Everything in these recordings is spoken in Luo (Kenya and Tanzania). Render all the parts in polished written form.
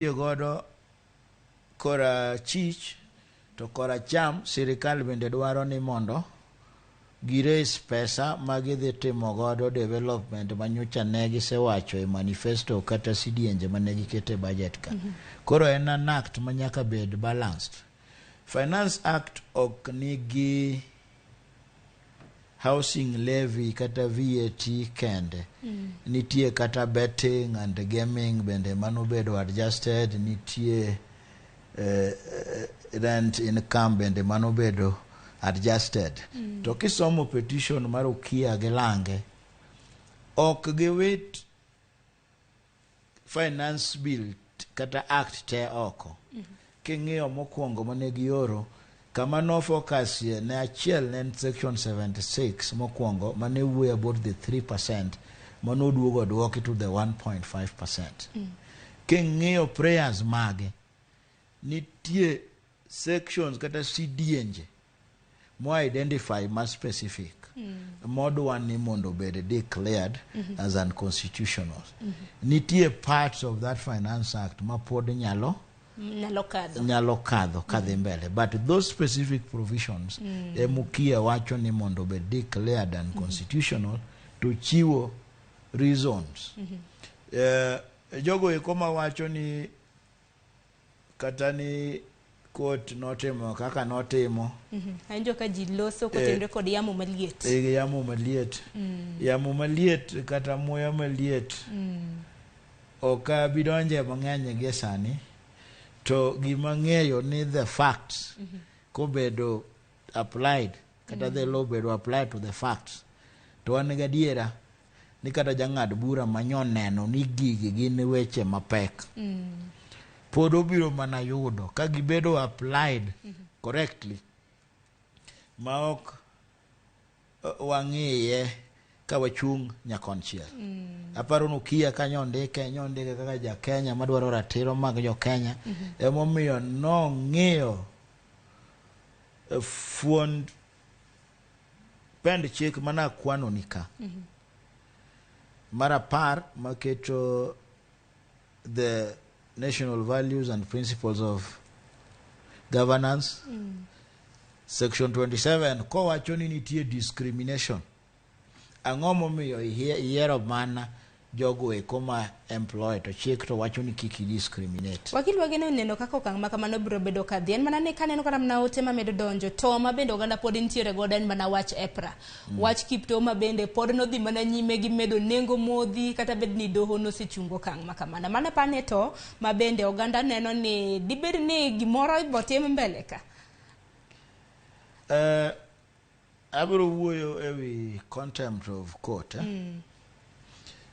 Godo korachich to koracham sirikal bende dwaro ni mondo gi-raise pesa ma gidhi timo godo development manyocha ne gisewacho e manifesto kata sidienje mane giketo e budget ka. Koro en an act ma nyaka bed balanced. Finance Act ok nigi housing levy kata VAT kende. Nitie kata betting and gaming bende manobedo adjusted, nitie rent income bende manobedo adjusted. To kisomo petition mar Okia gi Lange, ok giwit finance bill kata act te oko. King'iyo mokwongo mane gioro, kama no focus ye ne achiel ne en section 76 mokwongo mane wuoyo about the 3% manoduogo oduoki to the 1.5%. King'iyo prayers mage, nitie sections kata sidienje mo identify ma specific modwa ni mondo obed declared as unconstitutional. Nitie parts of that Finance Act ma pod nyalo nyalo kadho. Nyalo kadho kadhi mbele, but those specific provisions ema wacho ni mondo obed declared unconstitutional to chiwo reasons. Jogo eko mawacho ni kata ni court notimo kaka notimo. Awinjo ka ji loso kotenore kod yamo maliet. E yamo maliet, yamo maliet kata muya maliet ok abi donje mang'eny gi sani, to gima ng'eyo ni the facts kobedo applied kata the law bedo applied to the facts, to an gadiera ni kata jang'ad bura manyoneno ni gigi gin weche mapek pod obiro mana yudo ka gibedo applied correctly ma ok wang'iye ka wachung' nyakonchiel. Aparo ni Okia ka nyondike nyondike kaka ja Kenya madwaro ratiro mag jo Kenya, emomiyo nong'iyo fuond pend chik mana kwano ni ka mar 10 maketo the national values and principles of governance, section 27, kowacho ni nitie discrimination. Ang'o momiyo iyiero mana jogo eko ma employ to chik to wacho ni kik i discriminate? Wakil, wageno neno kaka okang' ma kamano biro bedo kadhi. En mana ni kaneno kata mana ote mamedo donjo to ma bende oganda pod nitiere godo en mana wach EPRA. Wach Kipto ma bende pod nodhi mana nyime gi medo nengo modhi kata bed ni doho nosechungo okang' ma kamano. Mano pane to ma bende oganda neno ni dibed ni gimoro ibotim mbele ka. Abiro wuoyo ewi contempt of court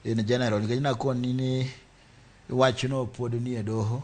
in general nikech nakoni ni wachno pod nie doho.